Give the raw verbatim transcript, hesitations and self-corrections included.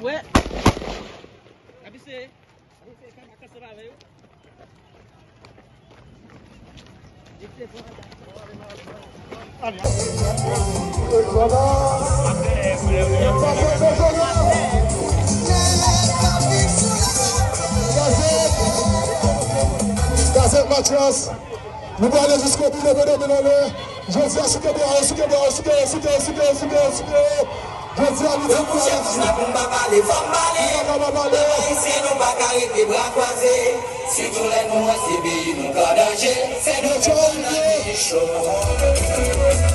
Wè. N ap eseye. N ap eseye fè makas ansanm avè yo. Gazèt Matras, nou prale jiskobout, leve de men anlè. Jodi a, souke bra yo, souke bra yo, souke yo, souke yo, souke yo, souke yo, souke yo. Jodi a, nou di pou ale. Yo kouche konsa pou m pa pale, fò m pale. Pèp ayisyen, nou pa ka rete bra kwaze. Sitou lè nou wè se peyi nou k an danje. Se nou menm k an danje cho.